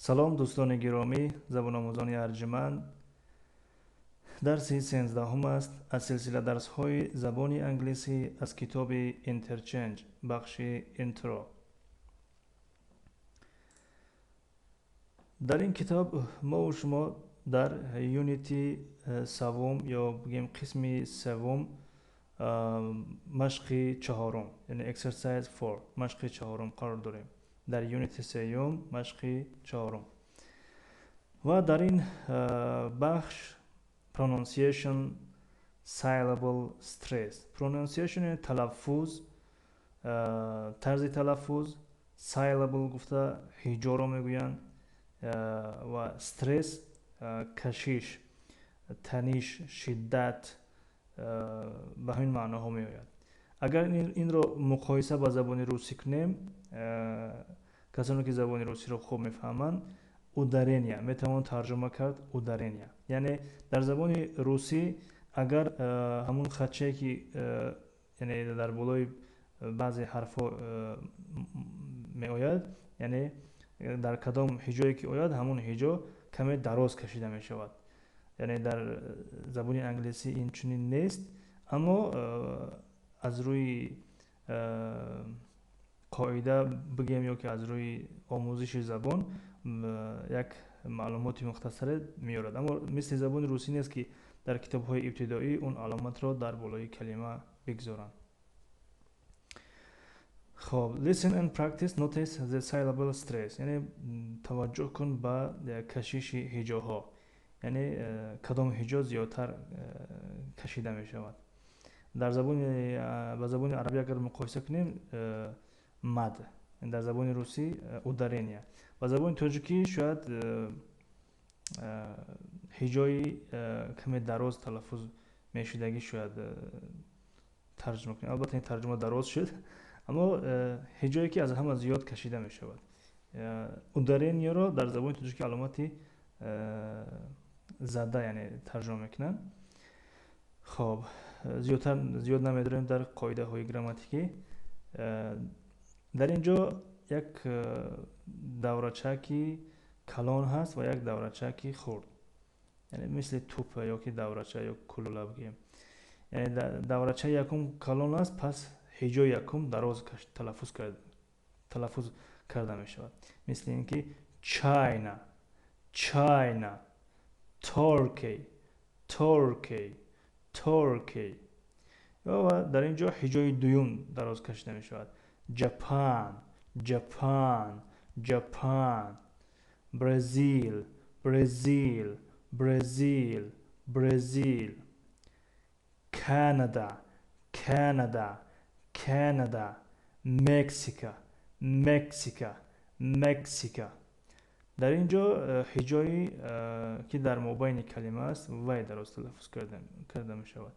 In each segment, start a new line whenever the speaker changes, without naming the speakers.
Салом, дӯстони гиромӣ, забономӯзони арҷманд. Дарси 13-ум аст аз силсила дарсҳои забони англисӣ аз китоби Interchange, бахши Intro. Дар ин китоб мову шумо дар юнити севум ё бигем қисми севум, машқи чаҳорум, яъне exercise 4, машқи чаҳорум қарор дорем. Дар юнити сеюм, машқи чаҳорум. Ва дар ин бахш pronunciation, syllable stress. Pronunciation яъне талаффуз, тарзи талаффуз, syllable гуфта ҳиҷоро мегӯянд ва стресс кашиш, таниш, шиддат, ба ҳамин маъноҳо меояд. Агар инро муқоиса ба забони русӣ кунем, касоне ки забони русиро хуб мефаҳманд, ударения метавон тарҷума кард, ударения. Яъне дар забони русӣ агар ҳамун хатчае ки яъне дар болои баъзе ҳарфҳо меояд, яъне дар кадом ҳиҷое ки ояд, ҳамун ҳиҷо каме дароз кашида мешавад. Яъне дар забони англисӣ ин чунин нест, аммо аз рӯи қоида бигем ё ки аз рӯи омӯзиши забон як маълумоти мухтасаре меорад. Аммо мисли забони русӣ нест, ки дар китобҳои ибтидоӣ он аломатро дар болои калима бигзоранд. Хоб, listen and practice, notice the syllable stress, яъне таваҷҷӯҳ кун ба кашиши ҳиҷоҳо, яъне кадом ҳиҷо зиёдтар кашида мешавад. Дар забони ба забони арабӣ агар муқоиса кунем, мад, дар забони русӣ ударения, ба забони тоҷикӣ шояд ҳиҷои каме дароз талаффуз мешудагӣ шояд тарҷума кунем. Албатта, ин тарҷума дароз шуд, аммо ҳиҷое ки аз ҳама зиёд кашида мешавад, ударенияро дар забони тоҷикӣ аломати зада, яъне тарҷума мекунанд. Хоб, зиёдтар зиёд намедорем дар қоидаҳои грамматикӣ. Дар ин ҷо як даврачаки калон ҳаст ва як даврачаки хурд, яъне мисли тӯпа ё ки даврача ё кулула бигӯем. Яъне даврачаи якум калон аст, пас ҳиҷои якум дароз талаффуз карда мешавад. Мисли ин ки China, China, Turkey, Turkey, Turkey. Ва дар ин ҷо ҳиҷои дуюм дароз кашида мешавад: Japan, Japan, Japan, Brazil, Brazil, Brazil, Brazil, Canada, Canada, Canada, Mexico, Mexico, Mexico. Дар ин ҷо ҳиҷои ки дар мобайни калима аст, вай дароз талаффуз карда мешавад,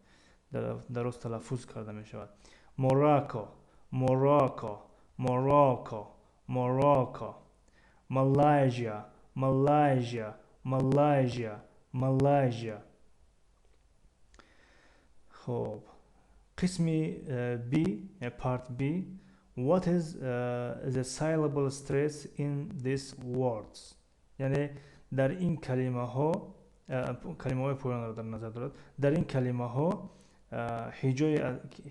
дароз талаффуз карда мешавад: Morocco, Morocco, Morocco, Morocco, Malaysia, Malaysia, Malaysia, Malaysia. Хоб, қисми B, part B. What is the syllable stress in these words? Яъне дар ин калимаҳо, калимаҳои поёнро дар назар дорад, дар ин калимаҳо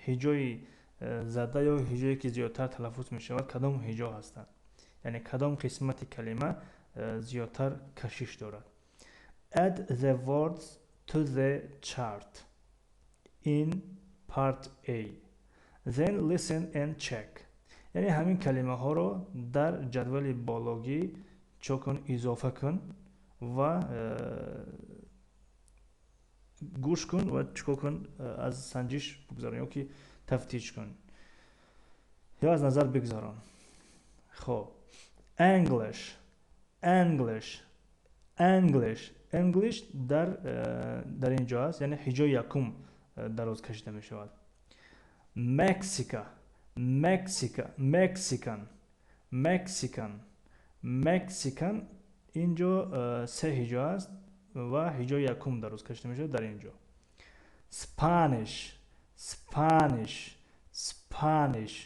ҳиҷои зада ё ҳиҷое ки зиёдтар талаффуз мешавад, кадом ҳиҷо ҳастанд, яъне кадом қисмати калима зиёдтар кашиш дорад. Add the words to the chart in part A, then listen and check. Яъне ҳамин калимаҳоро дар ҷадвали бологӣ чо кун? Изофа кун ва гӯш кун ва чикор кун? Аз санҷиш бигзарон ё ки тафтиш кун ё аз назар бигзарон. Хоб, English, English, English. English дар ин ҷо аст, яъне ҳиҷои якум дароз кашида мешавад. Mexico, Mexico, Mexican, Mexican, Mexican. Ин ҷо се ҳиҷо аст ва ҳиҷои якум дароз кашида мешавад дар ин ҷо. Spanish, Spanish, Spanish,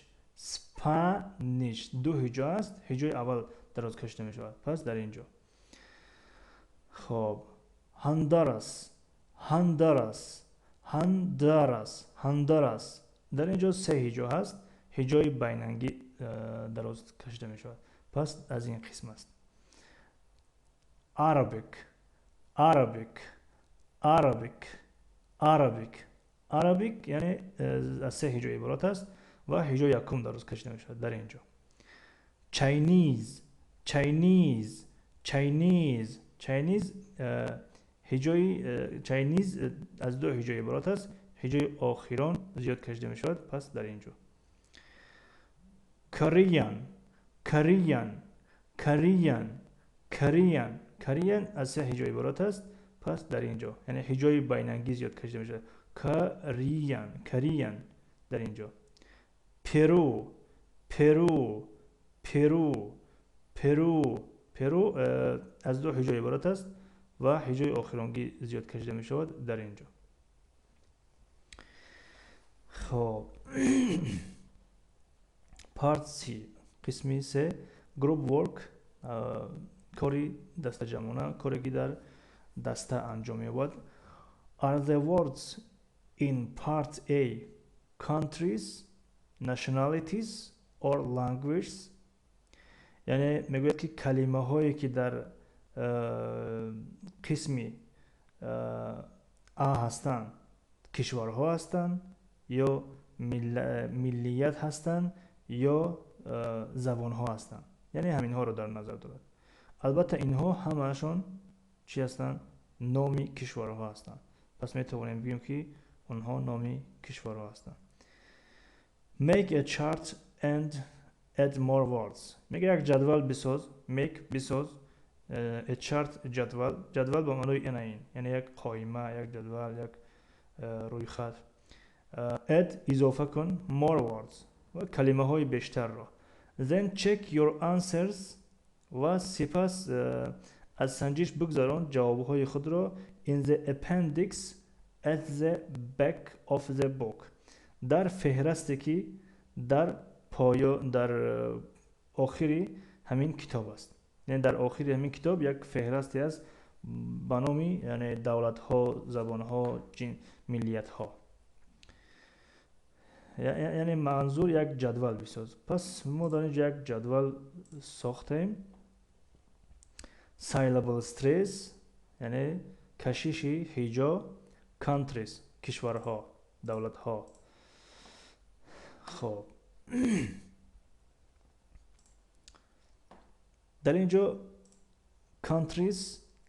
Spanish. Ду ҳиҷо аст, ҳиҷои аввал дароз кашида мешавад, пас дар ин ҷо. Хоб, Honduras, Honduras, Honduras, Honduras. Дар ин ҷо се ҳиҷо ҳаст, ҳиҷои байнангӣ дароз кашида мешавад, пас аз ин қисм аст. Arabic, Arabic, Arabic, Arabic, Arabic, яъне аз се ҳиҷо иборат аст ва ҳиҷои якум дароз кашида мешавад дар ин ҷо. Chinese, Chinese, Chinese, Chinese, ҳиҷои Chinese аз ду ҳиҷо иборат аст, ҳиҷои охирон зиёд кашида мешавад, пас дар ин ҷо. Korean, Korean, Korean, Korean, Korean аз се ҳиҷо иборат аст, пас дар ин ҷо, яъне ҳиҷои байнангӣ зиёд кашида мешавад. Korean, Korean дар ин ҷо. Peru, Peru, Peru, Peru, Peru аз ду ҳиҷо иборат аст ва ҳиҷои охиронгӣ зиёд кашида мешавад дар ин ҷо. Хоб, Part C, қисми се, group work, кори дастаҷамъона, коре ки дар даста анҷом меёбад. Are the words in part A countries, nationalities or languages? Яъне мегӯяд, ки калимаҳое ки дар қисми А ҳастанд, кишварҳо ҳастанд ё миллият ҳастанд ё забонҳо ҳастанд, яъне ҳаминҳоро дар назар дорад. Албатта, инҳо ҳамаашон чӣ ҳастанд? Номи кишварҳо ҳастанд. Пас метавонем бигӯем, ки онҳо номи кишварҳо ҳастанд. Make a chart and add more words. Мега, як ҷадвал бисоз. Make, бисоз, a chart, ҷадвал. Ҷадвал ба маънои ина ин, яъне як қоима, як ҷадвал, як рӯйхат. Add, изофа кун, more words, ва калимаҳои бештарро. Then check your answers, ва сипас аз санҷиш бигзарон ҷавобҳои худро, in the appendix at the back of the book, дар феҳрасте ки дар поё, дар охири ҳамин китоб аст. Яъне дар охири ҳамин китоб як феҳрасте аст ба номи, яъне, давлатҳо, забонҳо, миллиятҳо. Яъне манзур як ҷадвал бисоз. Пас мо дар инҷо як ҷадвал сохтем. Syllable stress, яъне кашиши ҳиҷо, countries, кишварҳо, давлатҳо. Хоб, дар ин ҷо countries,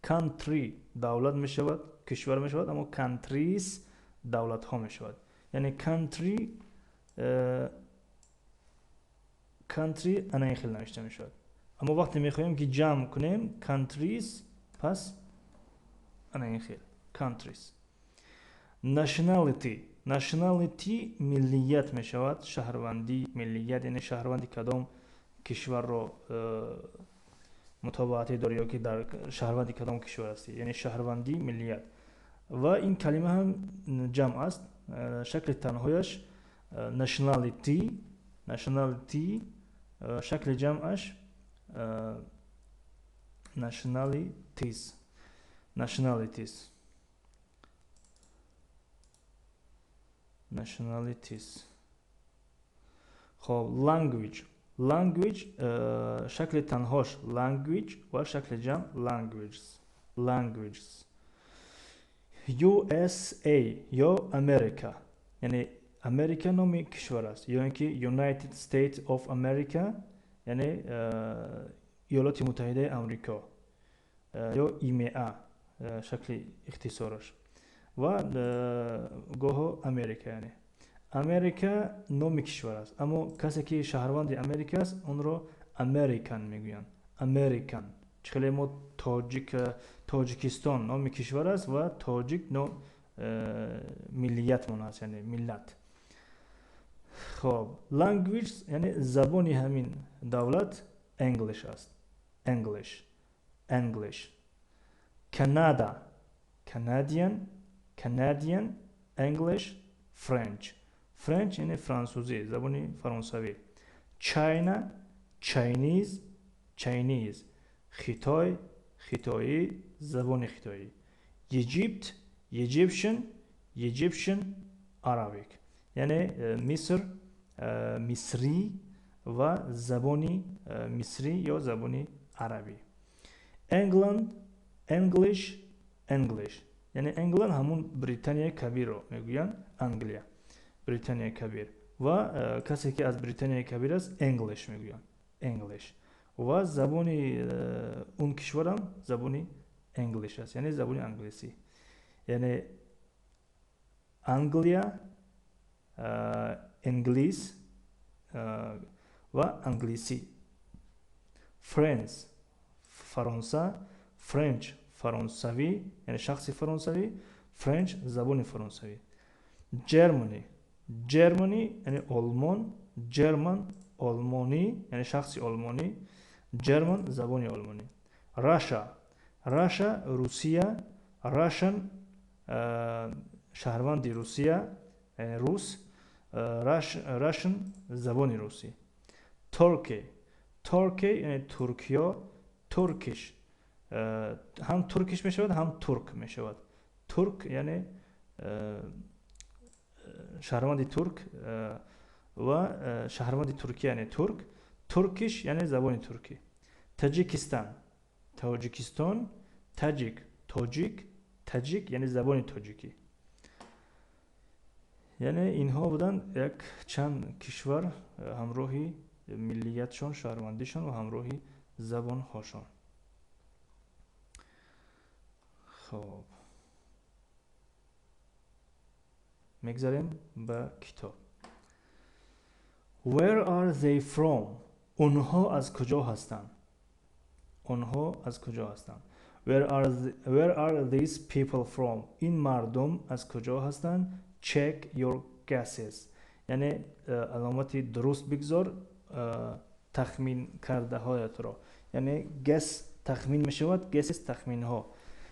country давлат мешавад, кишвар мешавад, аммо countries давлатҳо мешавад. Яъне country, country ана ин хел навишта мешавад, аммо вақте мехоҳем, ки ҷамъ кунем countries, пас ана ин хел countries. Nationality, nationality миллият мешавад, шаҳрвандӣ, миллият, яъне шаҳрванди кадом кишварро мутобиатӣ дорӣ ё ки дар шаҳрванди кадом кишвар ҳастӣ, яъне шаҳрвандӣ, миллият. Ва ин калима ҳам ҷамъ аст. Шакли танҳояш nationality, nationality, шакли ҷамъаш nationalities, nationalities, nationalities. Хоб, language, language, шакли танҳош language ва шакли ҷамъ languages, languages. USA ё America, яъне Америка номи кишвар аст ё ин ки United States of America, яъне Иёлоти Муттаҳидаи Амрико ё ИМА шакли ихтисораш ва гоҳо Америка. Яъне Америка номи кишвар аст, аммо касе ки шаҳрванди Америка аст, онро American мегӯянд. American. Чӣ хеле мо тоҷик, Тоҷикистон номи кишвар аст ва тоҷик миллиятмон аст, яъне миллат. Хоб, language, яъне забони ҳамин давлат English аст. English, English. Canada, Canadian, Canadian, English, French. French яъне франсузӣ, забони фаронсавӣ. China, Chinese, Chinese. Хитой, хитоӣ, забони хитоӣ. Egypt, Egyptian, Egyptian Arabic, яъне Миср, мисрӣ ва забони мисрӣ ё забони арабӣ. England, English, English, яъне England ҳамун Британияи Кабирро мегӯянд, Англия, Британияи Кабир, ва касе ки аз Британияи Кабир аст, English мегӯянд, English, ва забони он кишварам забони English аст, яъне забони англисӣ. Яъне Англия, инглис ва англисӣ. France, Фаронса, French, фаронсавӣ, яъне шахси фаронсавӣ, French, забони фаронсавӣ. Germany, Germany яъне Олмон, German, олмонӣ, яъне шахси олмонӣ, German, забони олмонӣ. Russia, Russia, Русия, Russian, шаҳрванди Русия, рус, Russian, забони русӣ. Turkey, Turkey яъне Туркиё, Turkish, ҳам Turkish мешавад, ҳам турк мешавад. Турк яъне шаҳрванди турк ва шаҳрванди Туркия, яъне турк, Turkish яъне забони туркӣ. Таҷикистан, Тоҷикистон, Tajik, тоҷик, Tajik яъне забони тоҷикӣ. Яъне инҳо буданд як чанд кишвар ҳамроҳи миллиятшон, шаҳрвандишон ва ҳамроҳи забонҳошон. Хоб, мегзарем ба китоб. Where are they from? Онҳо аз куҷо ҳастанд? Онҳо аз куҷо ҳастанд? Where are these people from? Ин мардум аз куҷо ҳастанд? Check your guesses, яъне аломати дуруст бигзор тахмин кардаҳоятро. Яъне guess тахмин мешавад, guesses тахминҳо,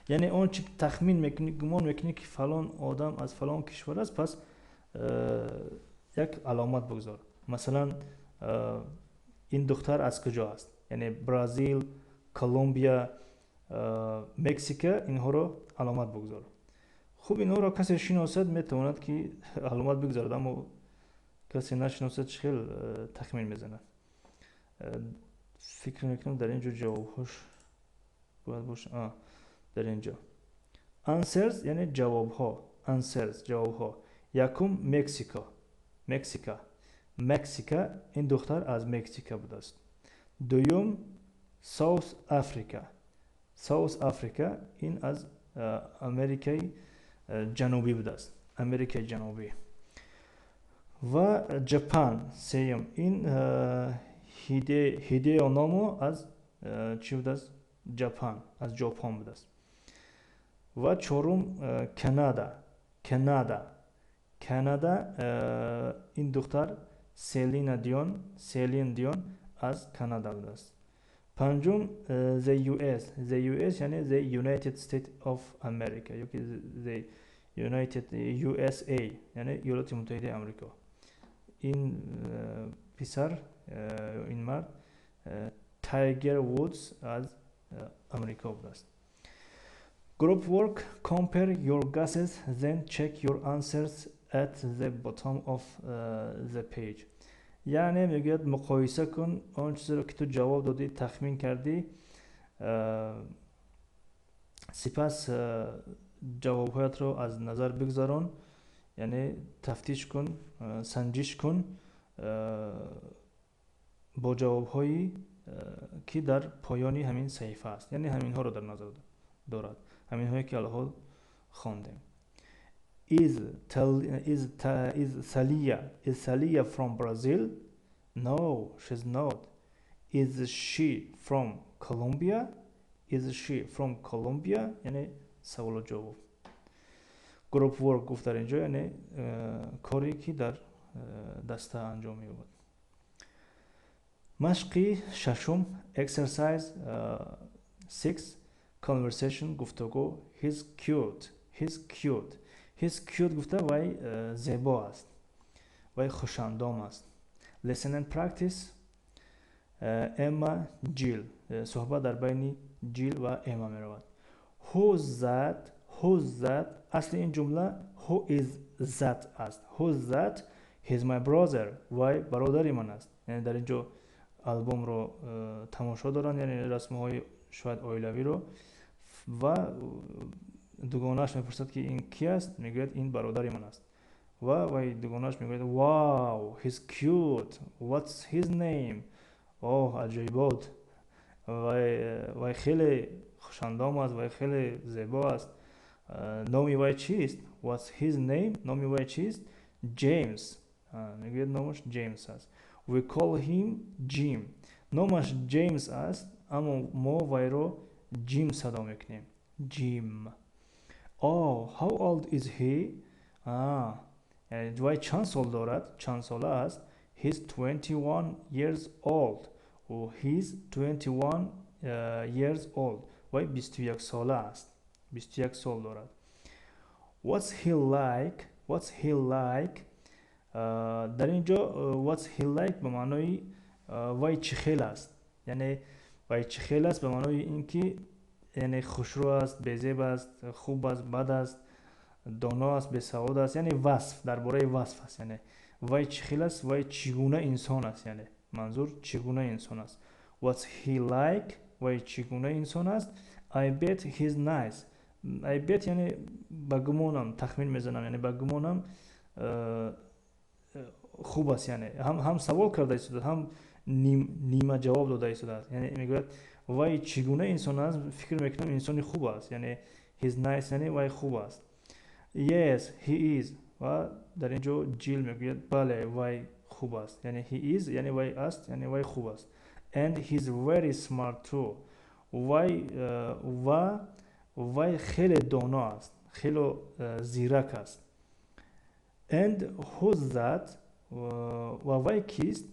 яъне он чи тахмин мекунӣ, гумон мекунӣ, ки фалон одам аз фалон кишвар аст, пас як аломат бигзор. Масалан, ин духтар аз куҷо аст? Яъне Бразил, Колумбия, Мексика, инҳоро аломат бигзор. Хуб, инҳоро касе шиносад, метавонад ки аломат бигзорад, аммо касе нашиносад, чӣ хел тахмин мезанад? Фикр мекунам, дар ин ҷо ҷавобҳош бояд боша. Дар ин ҷо answers, яъне ҷавобҳо, answers, ҷавобҳо. Якум Мексико, Мексика, Мексика, ин духтар аз Мексика будааст. Дуюм South Africa, South Africa, ин аз Америкаи Ҷанубӣ будааст, Америкаи Ҷанубӣ. Ва Japan сеюм, ин Ҳидео Номо аз чӣ будааст? Japan, аз Ҷопон будааст. Ва чорум Канада, Канада, Канада, ин духтар Селина Дион, Селин Дион аз Канада будааст. Панҷум the US, the US яъне the United States of America ёки the United USA, яъне Иёлоти Муттаҳидаи Амрико. Ин писар, ин мард Тайгер Вудс аз Амрико будааст. Group work: compare your guesses, then check your answers at the bottom of the page. Яъне мегӯяд, муқоиса кун он чизеро, ки ту ҷавоб додӣ, тахмин кардӣ, сипас ҷавобҳоятро аз назар бигзарон, яъне тафтиш кун, санҷиш кун бо ҷавобҳое, ки дар поёни ҳамин саҳифа аст. Яъне ҳаминҳоро дар назар дорад, ҳаминҳое, ки алҳол хондем. Is Thalia from Brazil? No, she's not. Is she from Colombia? Is she from Colombia? Яъне саволу ҷавоб. Group work гуфт дар инҷо, яъне коре, ки дар даста анҷом меёбад. Машқи шашум, exercise 6, conversation, гуфтугӯ. He's cute, he's cute. He's cute гуфта, вай зебо аст, вай хушандом аст. Listen and practice. Эмма, Ҷил. Суҳбат дар байни Ҷил ва Эмма меравад. Who's that? Who's that? Асли ин ҷумла who is that аст. Who's that? He's my brother. Вай бародари ман аст. Яъне дар ин ҷо албомро тамошо доранд, яъне расмҳои шояд оилавиро, ва дугонааш мепурсад, ки ин ки аст? Мегӯяд, ин бародари ман аст. Ва вай дугонааш мегӯяд: Wow, he's cute. What's his name? Оҳ, аҷоибот, вай хеле хушандом аст, вай хеле зебо аст. Номи вай чист? What's his name? Номи вай чист? Ҷеймс. Мегӯяд, номаш Ҷеймс аст. We call him Jim. Номаш Ҷеймс аст, аммо мо вайро Ҷим садо мекунем. Ҷим. Oh, how old is he? Вай чанд сол дорад? Чанд сола аст? He's 21 years old. He's 21 years old. Вай 21 сола аст, 21 сол дорад. What's he like? What's he like? Дар ин ҷо what's he like ба маънои вай чӣ хел аст, яъне вай чӣ хел аст ба маънои ин ки, яъне хушрӯ аст, безеб аст, хуб аст, бад аст, доно аст, бесавод аст, яъне васф, дар бораи васф аст. Яъне вай чӣ хел аст, вай чӣ гуна инсон аст, яъне манзур чӣ гуна инсон аст. What's he like? Вай чӣ гуна инсон аст? I bet he's nice. I bet яъне ба гумонам, тахмин мезанам, яъне ба гумонам хуб аст. Яъне ҳам савол карда истодааст, ҳам нима ҷавоб дода истодааст. Яъне мегӯяд, вай чӣ гуна инсон аст, фикр мекунам, инсони хуб аст. Яъне he's nice, яъне вай хуб аст. Yes, he is. Ва дар ин ҷо Ҷил мегӯяд, бале, вай хуб аст. Яъне he is яъне вай аст, яъне вай хуб аст. And he's very smart too. Вай ва вай хеле доно аст, хеле зирак аст. And who's that? Ва вай кист?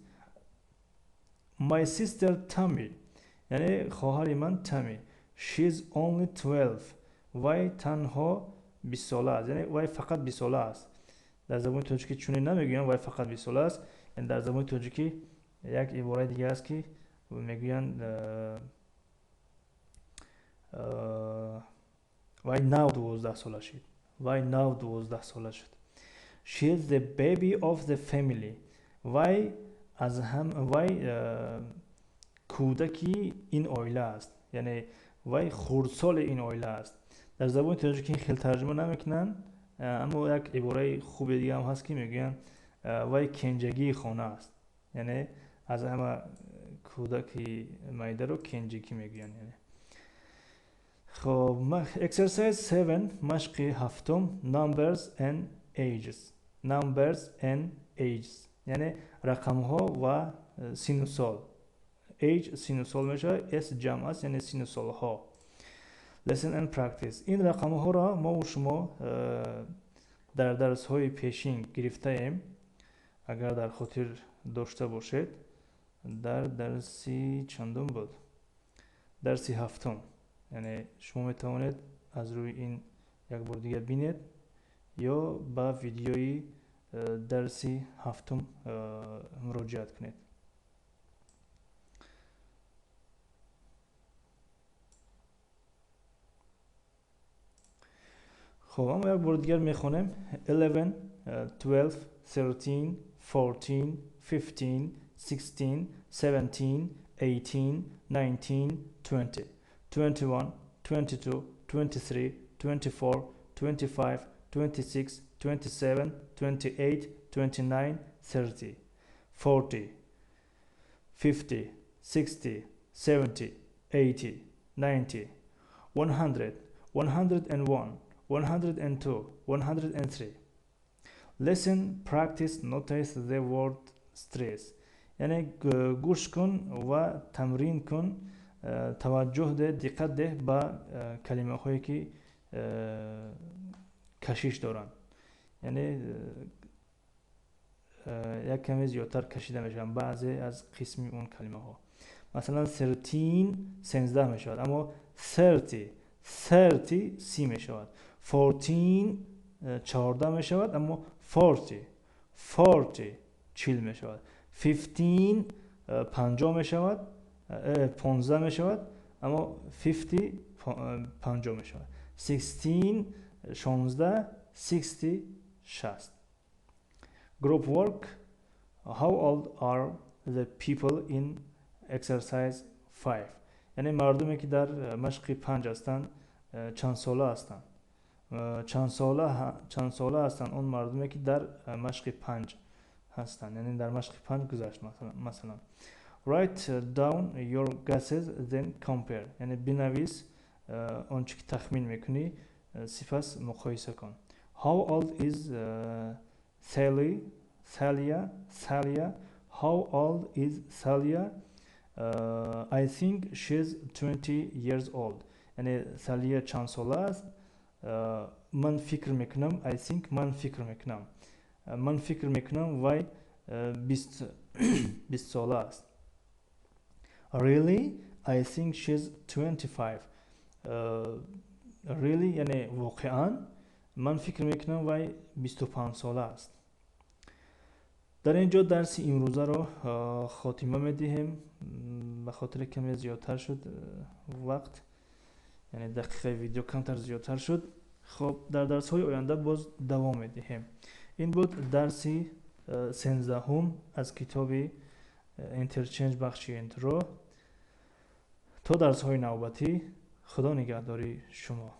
My sister Tammy. Яъне хоҳари ман Тами. She's only 12. Вай танҳо 20 сола аст, яъне вай фақат 20 сола аст. Дар забони тоҷикӣ чунин намегӯянд, вай фақат 20 сола аст. Дар забони тоҷикӣ як ибораи дига аст, ки мегӯянд, вай нав 12 сола шуд, вай нав 12 сола шуд. She is the baby of the family. Вай аз ҳам вай кӯдаки ин оила аст, яъне вай хурдсоли ин оила аст. Дар забони тоҷикӣ хел тарҷума намекунанд, аммо як ибораи хуби дига ҳам ҳаст, ки мегӯянд, вай кенҷагии хона аст. Яъне аз ҳама кӯдаки майдаро кенҷагӣ мегӯянд. Яъне хоб, exercise 7, машқи ҳафтум. Numbers and ages. Numbers and ages, яъне рақамҳо ва сину сол. Age сину сол мешавад, s ҷамъ аст, яъне сину солҳо. Listen and practice. Ин рақамҳоро мову шумо дар дарсҳои пешин гирифтаем. Агар дар хотир дошта бошед, дар дарси чандум буд? Дарси ҳафтум. Яъне шумо метавонед аз рӯи ин як бор дига бинед ё ба видеои дарси ҳафтум муроҷиат кунед. Хоб, аммо як бори дигар мехонем. 11, 12, 13, 14, 15, 16, 17, 18, 19, 20, 21, 22, 23, 24, 25, 26, 27, 28, 29, 30, 40, 50, 60, 70, 80, 90, 100, 101, 102, 103. Listen, practice, notice the word stress. Яъне гӯш кун ва тамрин кун, таваҷҷӯҳ деҳ, диққат деҳ ба калимаҳое, ки кашиш доранд, яъне як каме зиёдтар кашида мешаванд баъзе аз қисми он калимаҳо. Масалан, 13 13 мешавад, аммо 30, 30 30 мешавад. 14 14 мешавад, аммо 40, 40 40 мешавад. 15. 50 мешавад, 15 мешавад, аммо 50 50 мешавад. 16 16, 60 60. Group work. How old are the people in exercise 5? Яъне мардуме, ки дар машқи 5 ҳастанд, чанд сола ҳастанд? Чанд сола ҳастанд он мардуме, ки дар машқи 5 ҳастанд? Яъне дар машқи 5 гузашт, масалан. Write down your guesses, then compare. Яъне бинавис он чӣ ки тахмин мекунӣ, сипас муқоиса кун. How old is Sally? Thalia, Thalia. How old is Thalia? I think she's 20 years old. Яъне Thalia чанд сола аст? Ман фикр мекунам, I think, ман фикр мекунам, ман фикр мекунам, вай 20 сола аст. Really? I think she's 25. Really, яъне воқеан, ман фикр мекунам, вай 25 сола аст. Дар ин ҷо дарси имрӯзаро хотима медиҳем, ба хотире каме зиёдтар шуд вақт, яъне дақиқаи видео камтар зиёдтар шуд. Хоб, дар дарсҳои оянда боз давом медиҳем. Ин буд дарси 13-ҳум аз китоби Interchange, бахши intro. То дарсҳои навбатӣ, Худо нигаҳдори шумо.